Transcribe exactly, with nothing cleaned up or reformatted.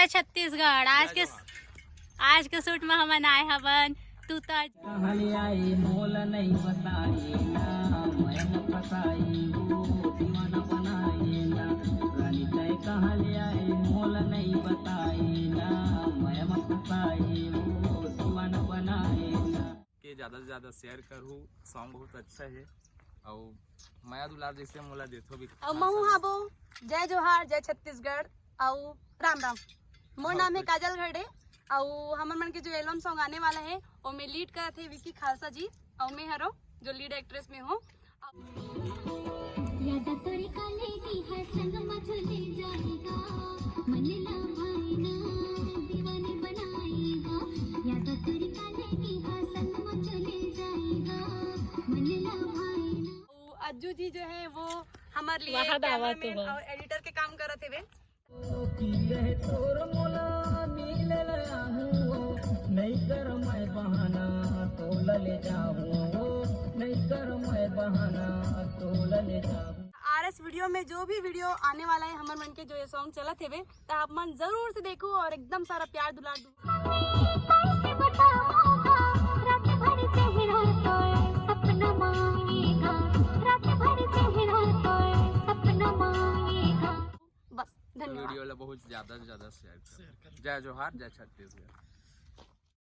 छत्तीसगढ़। आज के आज के शूट में हमन आए हवन। तू तो कहले आए मोला नहीं बताए ना, मैं फसाई वो दीवाना बनाए ना। रानी तय कहले आए मोला नहीं बताए ना, मैं फसाई वो दीवाना बनाए ना। के ज्यादा से ज्यादा शेयर करू। सॉन्ग बहुत अच्छा है और मया दुलार जैसे मोला देथो भी। अउ महू हाबो, जय जोहार, जय छत्तीसगढ़, अउ राम राम। मोर नाम है काजल घड़े, अउ हमर मन के जो एल्बम सॉन्ग आने वाला है, ओमे लीड करत है विकी खालसा जी, अउ मैं हरो जो लीड एक्ट्रेस में हूँ। यादा तोरी काले की है संग मझ ले जाएगा, मन ला भाई ना दीवानी बनाएगा। यादा तोरी काले की है संग मझ ले जाएगा, मन ला भाई ना। वो अज्जू जी जो है वो हमारे लिए वहाँ दावा cameraman तो है। और एडिटर के काम करत हेवे। की रहे तोर मोला मिले ले आहूँ, नहीं कर मैं बहाना तोला ले जाहूँ, नहीं कर मैं बहाना तोला ले जाहूँ। आर एस वीडियो में जो भी वीडियो आने वाला है हमर मन के, जो ये सॉन्ग चलत हेवे, तो आप मन जरूर से देखो और एकदम सारा प्यार दुलार दो। कैसे बताऊंगा, रात भर चेहरा तो सपना माएगा, रात भर चेहरा तो सपना माएगा। बस, धन्यवाद। वीडियो ला बहुत ज्यादा से ज्यादा शेयर करो। जय जोहार, जय छत्तीसगढ़।